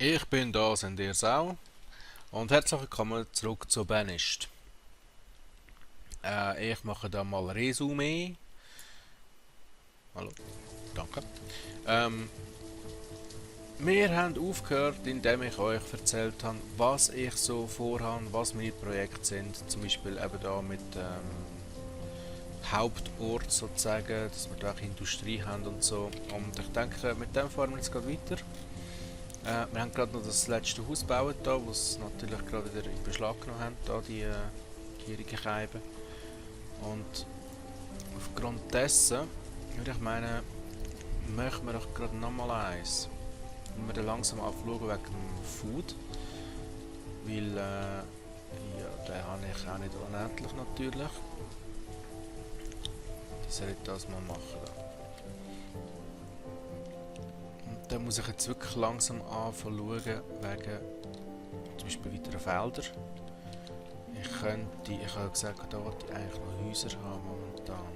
Ich bin da, sind ihr auch. Und herzlich willkommen zurück zu Banished. Ich mache da mal Resümee. Hallo, danke. Ähm, Wir haben aufgehört, indem ich euch erzählt habe, was ich so vorhabe, was meine Projekte sind. Zum Beispiel eben da mit Hauptort sozusagen, dass wir da auch Industrie haben und so. Und ich denke, mit dem fahren wir jetzt gerade weiter. Wir haben gerade noch das letzte Haus gebaut, da, was natürlich gerade wieder in Beschlag genommen haben, da die gierigen Scheiben. Und aufgrund dessen würde ich meinen, machen wir doch gerade nochmal eins. Und wir dann langsam anschauen wegen dem Food. Weil, ja, den habe ich auch nicht unendlich natürlich. Das soll ich das mal machen. Da. Und dann muss ich jetzt wirklich langsam anfangen schauen, wegen zum Beispiel weiteren Felder. Ich habe gesagt, da wollte ich eigentlich noch Häuser haben momentan.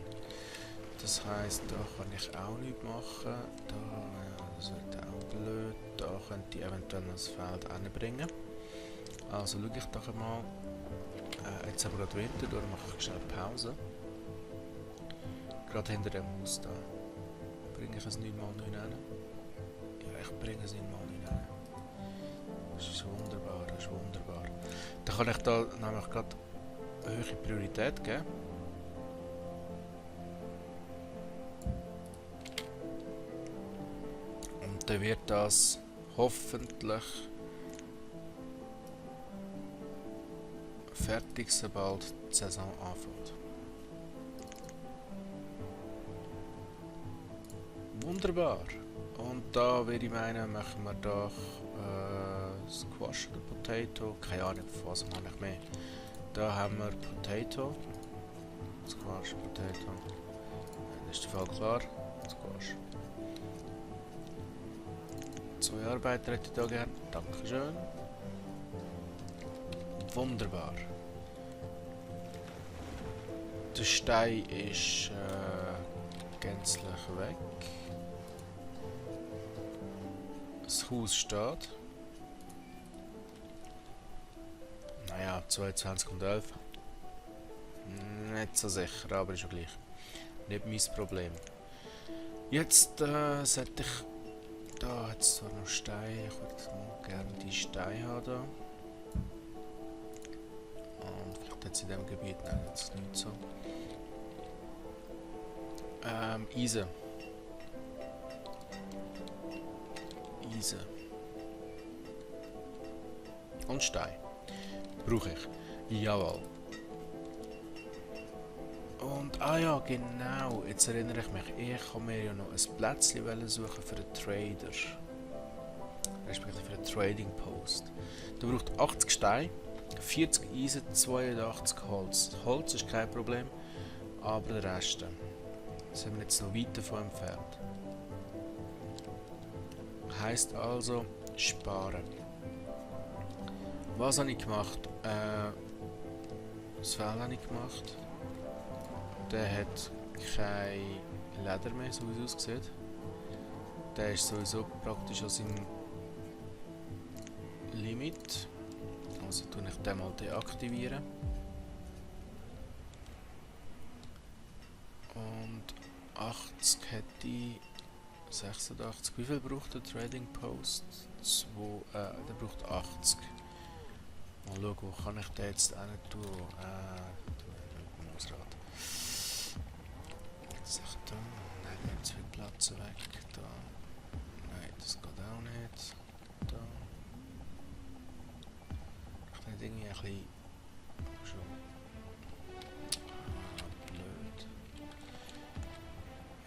Das heisst, da kann ich auch nichts machen. Da, ja, das wird auch blöd. Da könnte ich eventuell noch das Feld anbringen. Also schaue ich doch mal. Jetzt haben wir gerade Winter, darum mache ich schnell Pause. Gerade hinter dem Haus da. Bringe ich es 9x9 hin? Ja, ich bringe es 9x9 hin. Das ist wunderbar, das ist wunderbar. Dann kann ich da nämlich gerade eine höhere Priorität geben. Und dann wird das hoffentlich fertig, sobald die Saison anfängt. Wunderbar. Und da würde ich meinen, machen wir doch Squash oder Potato. Keine Ahnung, von was mache ich mehr. Da haben wir Potato. Squash, Potato. Das ist der Fall klar. Squash. 2 Arbeiter hätte ich da gerne. Dankeschön. Wunderbar. Der Stein ist gänzlich weg. Das Haus steht. Naja, 22 und 11. Nicht so sicher, aber ist ja gleich. Nicht mein Problem. Jetzt sollte ich... Da hat es zwar noch Steine. Ich würde gerne die Steine haben da. Und vielleicht jetzt in diesem Gebiet, nein, jetzt nicht so. Eisen. Eisen. Und Stein. Brauche ich. Jawohl. Und, ah ja, genau. Jetzt erinnere ich mich. Ich kann mir ja noch ein Plätzchen suchen für einen Trader. Respektive für einen Trading Post. Der braucht 80 Steine, 40 Eisen, 82 Holz. Holz ist kein Problem, aber der Rest. Da sind wir jetzt noch weit davon entfernt. Heisst also, sparen. Was habe ich gemacht? Das Fell habe ich gemacht. Der hat kein Leder mehr, so wie es aussieht. Der ist sowieso praktisch an seinem Limit. Also tue ich den mal deaktivieren. Und 80 hätte ich 86. Wie viel braucht der Trading Post? Der braucht 80. Mal schauen, wo kann ich den jetzt hin tun? Ausrad. Sag da. Nein, der hat zu viel Platz weg. Da. Nein, das geht auch nicht. Da. Ich kann irgendwie ein bisschen. Schon. Blöd.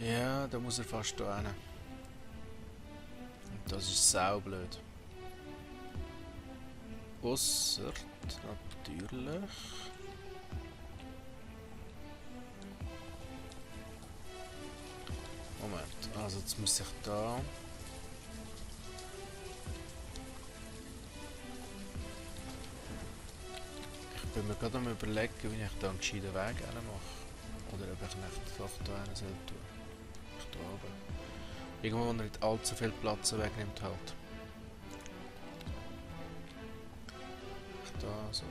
Ja, da muss er fast da hin. Und das ist saublöd. Ausser natürlich. Moment, also jetzt muss ich da. Ich bin mir gerade am überlegen, wie ich da einen gescheiten Weg mache. Oder ob ich nicht doch da einen soll tun. Ich da oben. Irgendwo, wo er nicht allzu viel Platz wegnimmt halt. da so.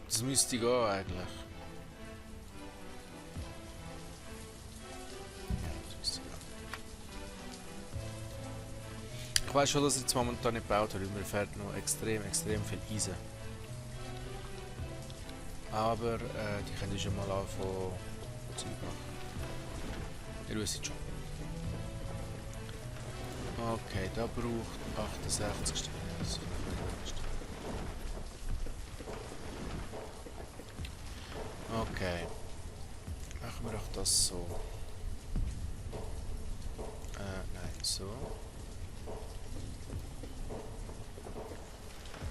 Das müsste gehen eigentlich. Ja, das müsste gehen. Ich weiß schon, dass ich jetzt momentan nicht gebaut habe, weil mir fährt noch extrem viel Eisen. Aber die können schon mal anfangen Zeug machen. Ihr wisst schon. Okay, da braucht 68 Stück. Okay. Machen wir doch das so. Nein, so.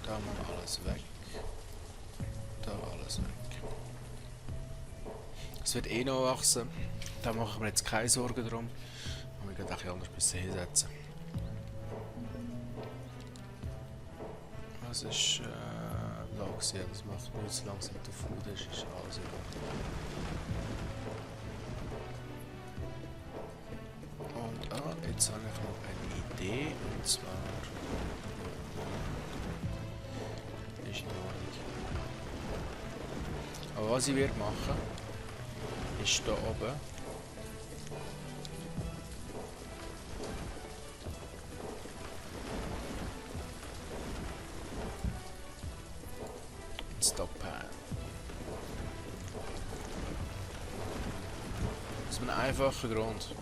Da mal alles weg. Da alles weg. Es wird eh noch wachsen. Da machen wir jetzt keine Sorgen drum. Und wir gehen ein anders bis hinsetzen. Das ist langsam, das macht nicht so langsam der Food, das ist alles in Ordnung. Und jetzt habe ich noch eine Idee, und zwar ist noch nicht. Aber was ich werde machen, ist da oben ein Stockpan. Aus einem einfachen Grund,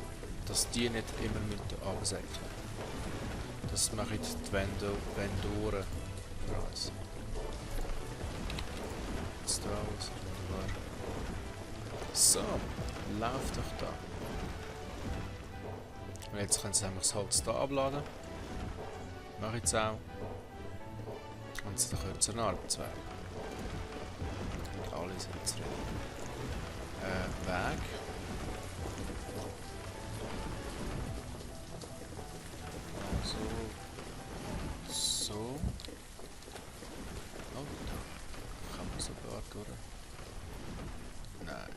dass die nicht immer mit angesägt werden. Das machen die Vendoren für uns. Jetzt da aus, wunderbar. So, läuft doch da. Und jetzt können sie einfach das Holz da abladen. Mache ich jetzt auch. Und es dann kürzer Arbeitsweg. Und alle sind zufrieden. Weg. So. Oh, da kann man sogar durch. Nein.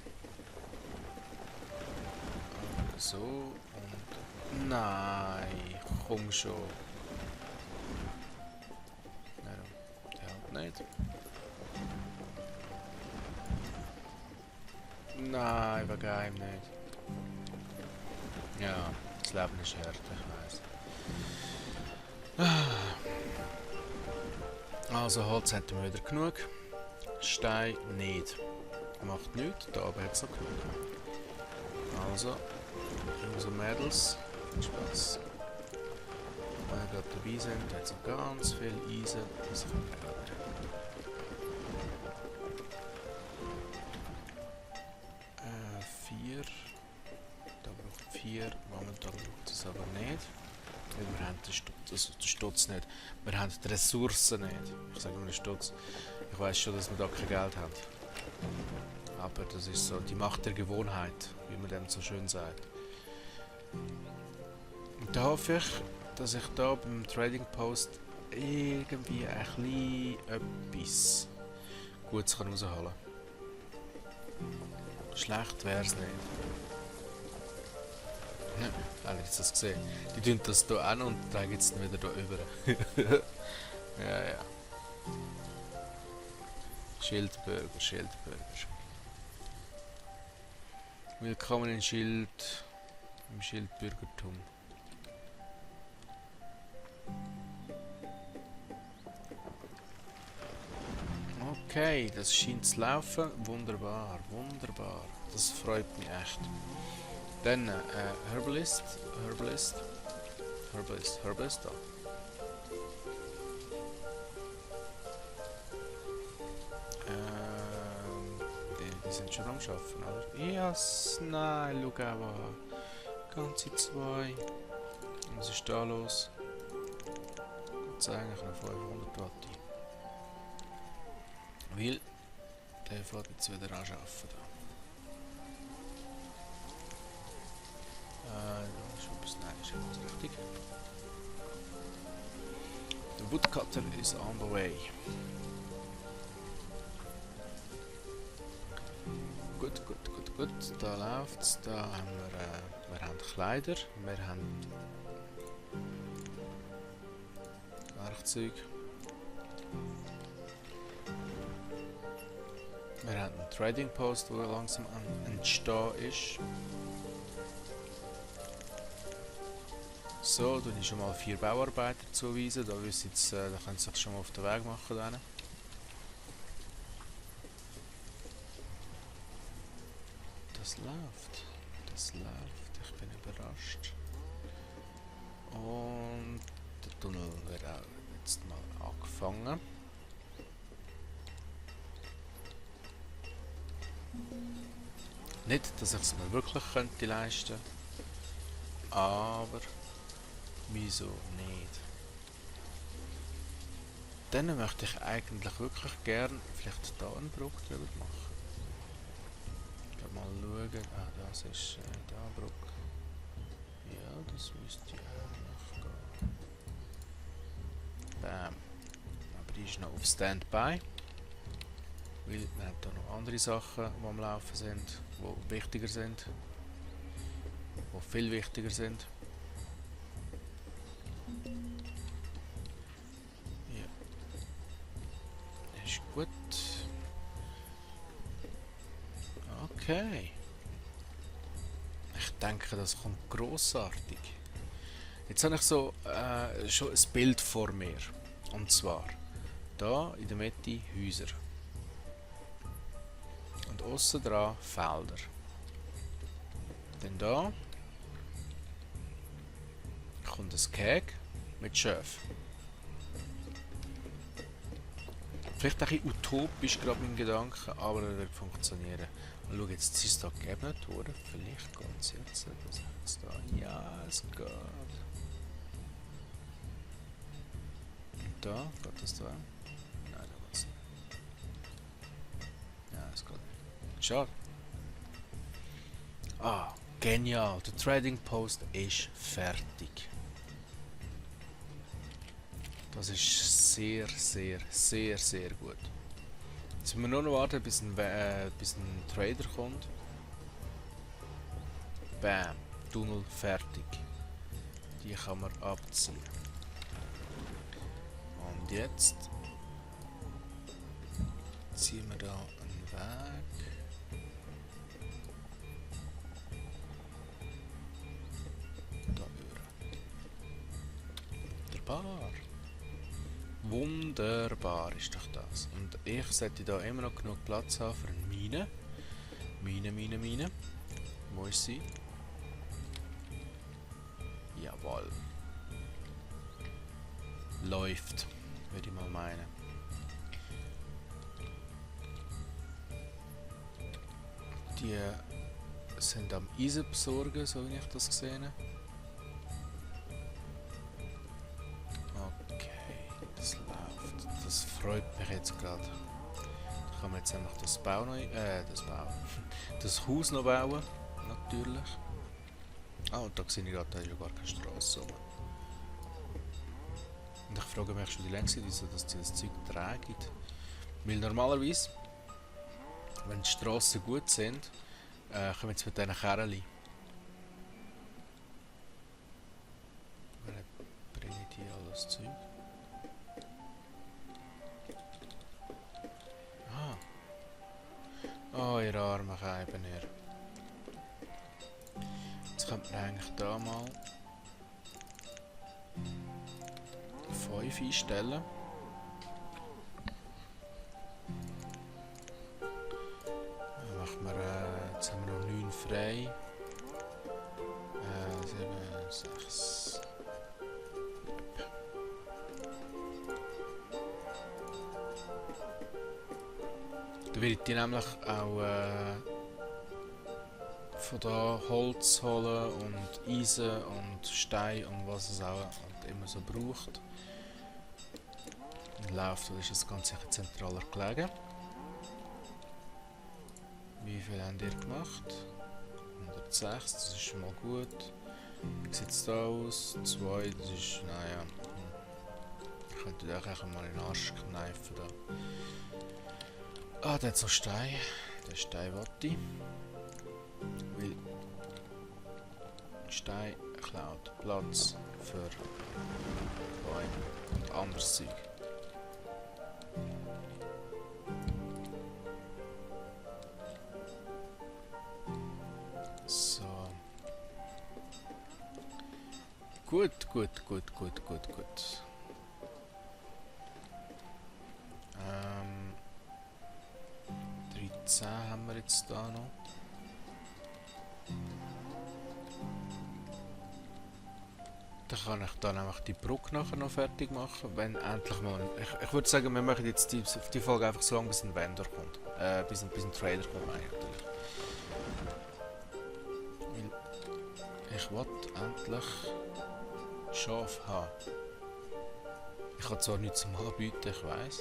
So und... Nein, komm schon. Nein, der hat nicht. Nein, wegen ihm nicht. Ja, das Leben ist hart, ich weiss. Also Holz hätten wir wieder genug. Stein nicht. Macht nichts, da oben hat es noch genug. Also, Jungs und Mädels, Spaß. Wenn wir gerade dabei sind, hat es noch ganz viel Eisen. Das können wir gerade. Vier. Da braucht 4. Momentan braucht es aber nicht. Weil wir haben den Stutz nicht. Wir haben die Ressourcen nicht. Ich sage nur den Stutz. Ich weiß schon, dass wir da kein Geld haben. Aber das ist so die Macht der Gewohnheit, wie man dem so schön sagt. Und da hoffe ich, dass ich da beim Trading Post irgendwie ein bisschen etwas Gutes rausholen kann. Schlecht wäre es nicht. Habe ich das gesehen? Die tun das hier an und dann geht es wieder hier rüber. Ja. Schildbürger. Willkommen im Schildbürgertum. Okay, das scheint zu laufen. Wunderbar. Das freut mich echt. Dann Herbalist da. Die sind schon am Arbeiten, oder? Yes, nein, schau aber. Ganze 2. Was ist da los? Jetzt eigentlich noch 500 Watt. Weil der fährt jetzt wieder an arbeiten da. Nein, ist etwas richtig. The woodcutter is on the way. Gut. Da läuft's. Da haben wir haben Kleider, wir haben Werkzeug. ein Trading Post, der langsam am Entstehen ist. So, dann ist schon mal 4 Bauarbeiter zuweisen. Da können sie sich schon mal auf den Weg machen. Dann. Das läuft. Das läuft. Ich bin überrascht. Und der Tunnel wird auch jetzt mal angefangen. Nicht, dass ich es mir wirklich könnte leisten, aber wieso nicht? Dann möchte ich eigentlich wirklich gern vielleicht da einen Brücke drüber machen. Mal schauen. Ah, das ist da Brücke. Ja, das müsste eigentlich gehen. Bam. Aber die ist noch auf Standby. Weil wir haben da noch andere Sachen, die am Laufen sind, die wichtiger sind. Die viel wichtiger sind. Ja. Ist gut. Okay. Ich denke, das kommt grossartig. Jetzt habe ich so schon ein Bild vor mir. Und zwar da in der Mitte Häuser. Und aussen dran Felder. Dann da kommt ein Gehege mit Schöfen. Vielleicht ein bisschen utopisch gerade mein Gedanke, aber er wird funktionieren. Und schau, jetzt ist es da geebnet worden. Vielleicht geht es jetzt. Was jetzt da? Ja, es geht. Und da? Geht das da? Nein, da geht es nicht. Ja, es geht nicht. Schade. Ah, genial. Der Trading Post ist fertig. Das ist sehr, sehr, sehr, sehr gut. Jetzt müssen wir nur noch warten, bis ein Trader kommt. Bam, Tunnel fertig. Die kann man abziehen. Und jetzt ziehen wir da einen Weg. Da über. Wunderbar. Wunderbar ist doch das. Und ich sollte da immer noch genug Platz haben für eine Mine. Mine. Wo ist sie? Jawohl. Läuft, würde ich mal meinen. Die sind am Eisen besorgen, so wie ich das gesehen habe. Das läuft. Das freut mich jetzt gerade. Da kann man jetzt einfach das Haus noch bauen. Natürlich. Ah, und da sehe ich gerade, da ist ja gar keine Straße oben. Und ich frage mich schon die längste Zeit, wieso dass die das Zeug tragen. Weil normalerweise, wenn die Straßen gut sind, kommen wir jetzt mit diesen Kerlen. Bringen die alles Zeug? Oh, ihr armen Keibener. Jetzt könnte man eigentlich da mal 5 einstellen. Dann machen wir, jetzt haben wir noch 9 frei. 7, 6. Da werde ich die nämlich auch von da Holz holen und Eisen und Stein und was es auch immer so braucht. Im Laufe ist es ganz sicher zentraler gelegen. Wie viel habt ihr gemacht? 106, das ist schon mal gut. Wie sieht es da aus? 2, das ist, naja. Ich könnte euch einfach mal in den Arsch kneifen da. Ah, der hat so Stein. Der Stein wollte ich. Weil Stein klaut Platz für Bäume und anderes Zeug. Gut, gut, gut, gut, gut, gut. 13 haben wir jetzt da noch. Dann kann ich dann einfach die Brücke nachher noch fertig machen, wenn endlich mal... Ich würde sagen, wir machen jetzt die Folge einfach so lange, bis ein Vendor kommt. Bis ein Trader kommt, meine ich natürlich. Weil ich will endlich Schaf haben. Ich habe zwar nichts zum Anbieten, ich weiss.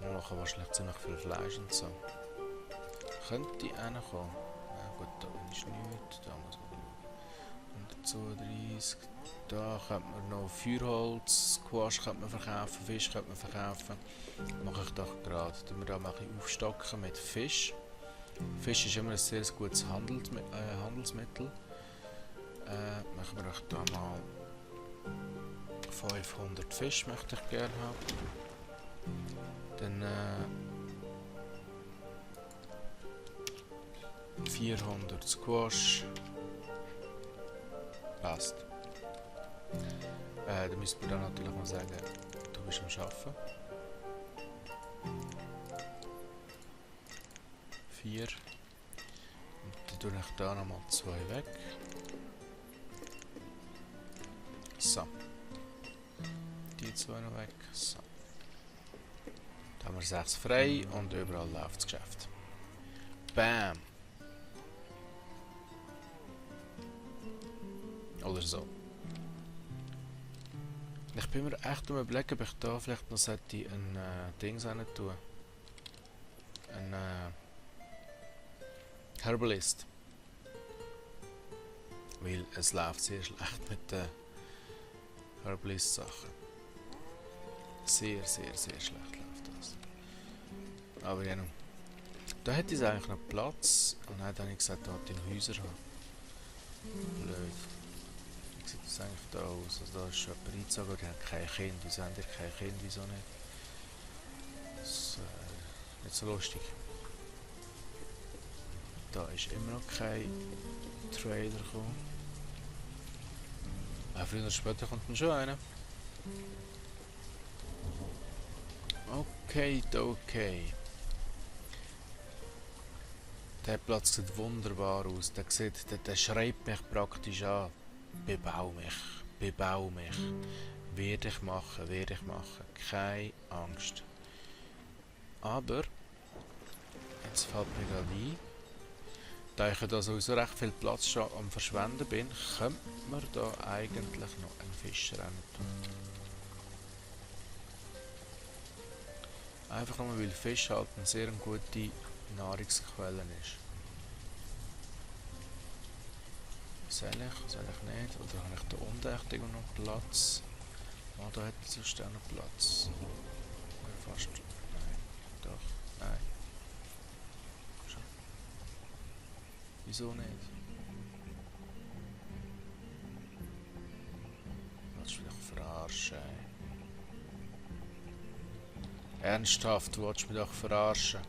Und nachher wahrscheinlich ziemlich viel Fleisch und so. Könnte reinkommen. Ja gut, da ist nichts, da muss man schauen. 132, da könnte man noch Feuerholz, Squash könnte man verkaufen, Fisch könnte man verkaufen. Mache ich doch gerade. Tun wir da mal ein bisschen aufstocken mit Fisch. Fisch ist immer ein sehr gutes Handelsmittel. Machen wir doch da mal 500 Fisch möchte ich gerne haben. Dann 400 Squash. Passt. Dann müsste man dann natürlich mal sagen, du bist am Arbeiten. 4. Und dann tue ich da nochmal 2 weg. So. Die 2 noch weg. So. Da haben wir 6 frei und überall läuft das Geschäft. Bam! Oder so. Ich bin mir echt am überlegen, ob ich da vielleicht noch ein Dings rein tun. Ein Herbalist. Weil es läuft sehr schlecht mit den Herbalist-Sachen. Sehr, sehr, sehr schlecht läuft das. Aber ja, nun. Da hätte ich eigentlich noch Platz. Und dann habe ich gesagt, da wollte ich Häuser haben. Blöd. Wie sieht das eigentlich da aus? Also da ist schon jemand eingezogen, die haben kein Kind. Wieso haben die kein Kind? Wieso nicht? Das ist nicht so lustig. Da ist immer noch kein Trader gekommen. Früher oder später kommt dann schon einer. Okay, okay. Der Platz sieht wunderbar aus. Der schreibt mich praktisch an. Bebau mich, bebau mich. Werde ich machen, werde ich machen. Keine Angst. Aber, jetzt fällt mir gerade ein, da ich ja da sowieso recht viel Platz schon am Verschwenden bin, könnte man da eigentlich noch einen Fischer rein tun. Einfach nur, weil Fisch halt eine sehr gute Nahrungsquelle ist. Soll ich nicht? Oder habe ich da unten echt irgendwo noch Platz? Oh, da hätte ich sonst auch noch Platz. Ja, fast. Nein. Doch. Nein. Schon. Wieso nicht? Willst du mich doch verarschen? Ernsthaft, du willst mich doch verarschen?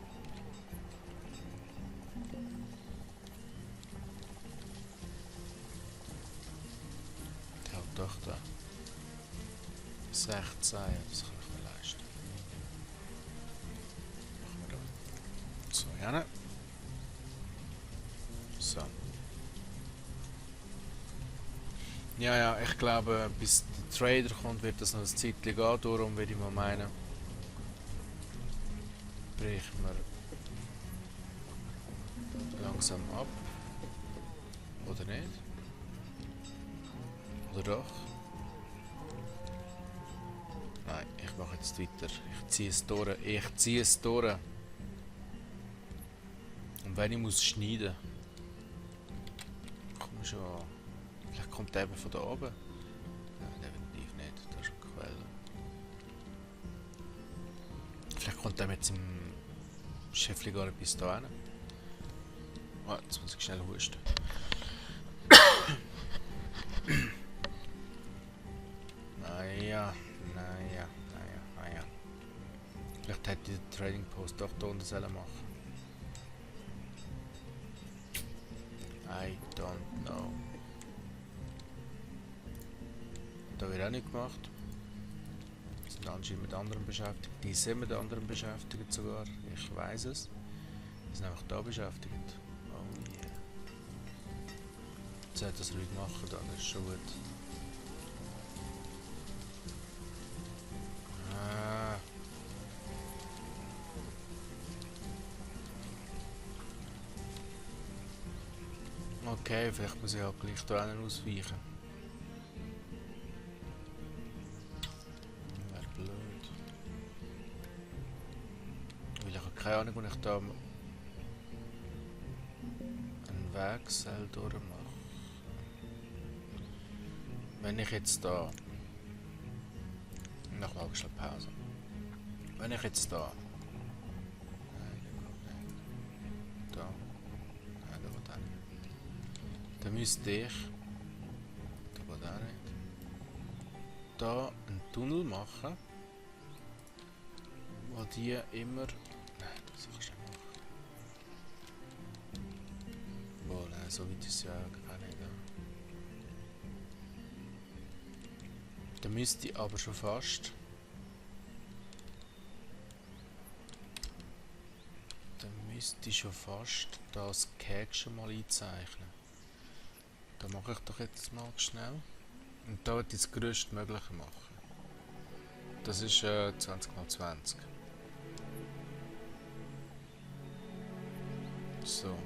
Doch da. 16, das kann ich mir leisten. Machen wir da. So, Janne. So. Ja, ja, ich glaube, bis der Trader kommt, wird das noch ein Zeitchen gehen. Darum würde ich mal meinen, bricht man langsam ab. Oder nicht? Oder doch? Nein, ich mache jetzt weiter. Ich ziehe es durch. Ich ziehe es durch. Und wenn ich muss schneiden, komm schon. Vielleicht kommt der eben von da oben. Nein, definitiv nicht. Da ist eine Quelle. Vielleicht kommt der mit seinem Schäffli gar bis da hin. Oh, jetzt muss ich schnell husten. Naja. Vielleicht hätte ich den Trading Post doch da unten sollen machen. I don't know. Da wird auch nicht gemacht. Die sind anscheinend mit anderen beschäftigt. Die sind mit anderen beschäftigt sogar. Ich weiß es. Die sind einfach da beschäftigt. Oh yeah. Jetzt sollte das ruhig machen, dann ist schon gut. Okay, vielleicht muss ich auch gleich da einen ausweichen. Wäre blöd. Weil ich habe keine Ahnung, wo ich da einen Weg soll durchmachen. Wenn ich jetzt da... Noch mal schnell Pause. Wenn ich jetzt da... Nein, der kommt nicht. Da. Nein, der geht auch nicht. Dann müsste ich... Der geht auch nicht. Da einen Tunnel machen. Wo die immer... Nein, das kannst du nicht machen. Boah, nein, so weit ist es ja gar nicht. Dann müsste ich aber schon fast... müsste ich schon fast das Cake schon mal einzeichnen. Da mache ich doch jetzt mal schnell. Und da wird ich das größtmögliche machen. Das ist 20×20. So.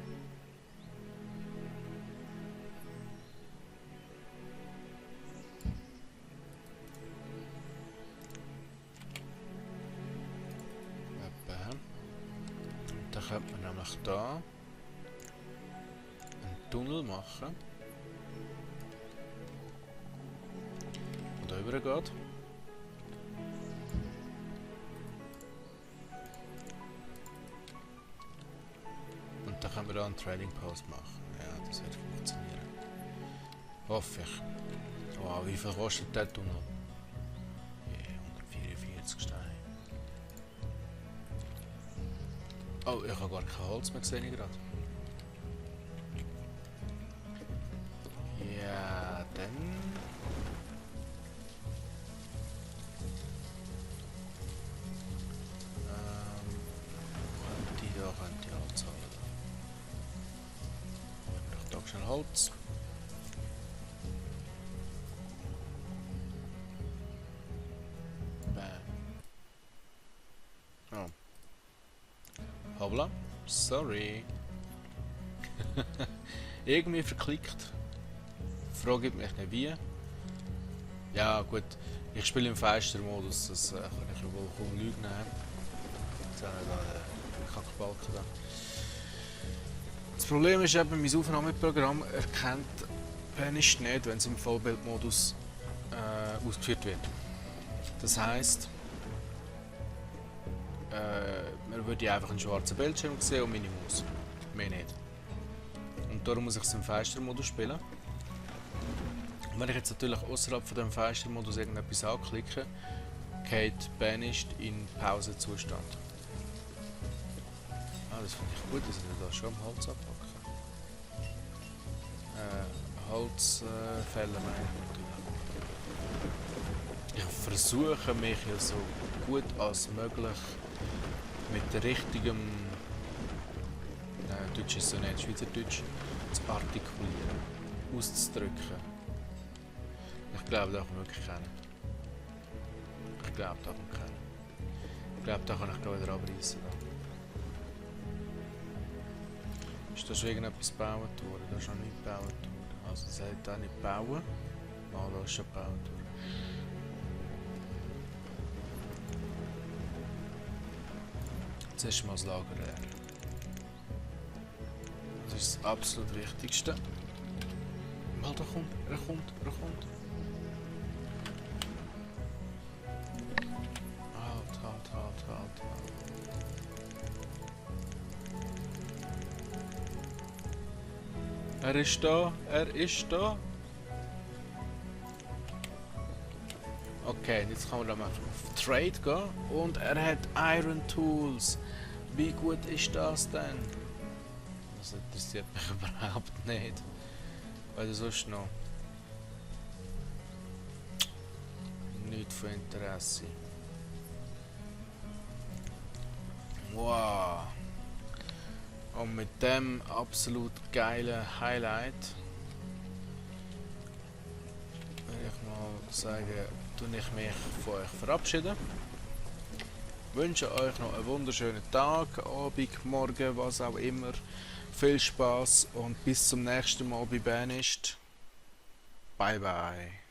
Dann könnte man nämlich da einen Tunnel machen, der da rüber geht. Und dann können wir da einen Trading Post machen. Ja, das wird funktionieren. Hoffe ich. Wow, wie viel kostet der Tunnel? Yeah, 144 Steine. Oh, ich habe gar kein Holz mehr gesehen gerade. Ja, dann... könnte ich Holz haben. Ich brauche da schnell Holz. Bam. Oh. Hoppla. Sorry. Irgendwie verklickt. Frage mich nicht wie. Ja gut, ich spiele im Feister-Modus, das kann ich wohl kaum lügen. Jetzt haben wir da den Kackbalken da. Das Problem ist eben, mein Aufnahmeprogramm erkennt Banished nicht, wenn es im Vollbildmodus ausgeführt wird. Das heisst, man würde einfach einen schwarzen Bildschirm sehen und meine Maus. Mehr nicht. Und darum muss ich es im Feister-Modus spielen. Und wenn ich jetzt natürlich außerhalb von dem Feister-Modus irgendetwas anklicke, geht Banished in Pausezustand. Ah, das finde ich gut, dass ich da schon am Holz abpacken. Holzfäller meine ich natürlich. Ich versuche mich ja so gut als möglich mit richtigem Deutsch ist so nicht, Schweizerdeutsch zu artikulieren, auszudrücken. Ich glaube, da kann man wirklich kennen. Ich glaube, da kann man kennen. Ich glaube, da kann ich gerade wieder abreißen. Ist da schon irgendetwas gebaut worden? Da ist noch nicht gebaut worden. Also es sollte auch nicht bauen. Ah, da ist schon gebaut worden. Zuerst mal das Lager leer. Das ist das absolut Wichtigste. Mal, da kommt, er kommt. Halt. Er ist da. Okay, jetzt kann man da mal auf Trade gehen und er hat Iron Tools. Wie gut ist das denn? Das interessiert mich überhaupt nicht. Weil sonst noch. Nicht von Interesse. Wow. Und mit dem absolut geilen Highlight würde ich mal sagen, tue ich mich von euch verabschieden. Wünsche euch noch einen wunderschönen Tag, Abend, Morgen, was auch immer. Viel Spaß und bis zum nächsten Mal bei Banist. Bye bye.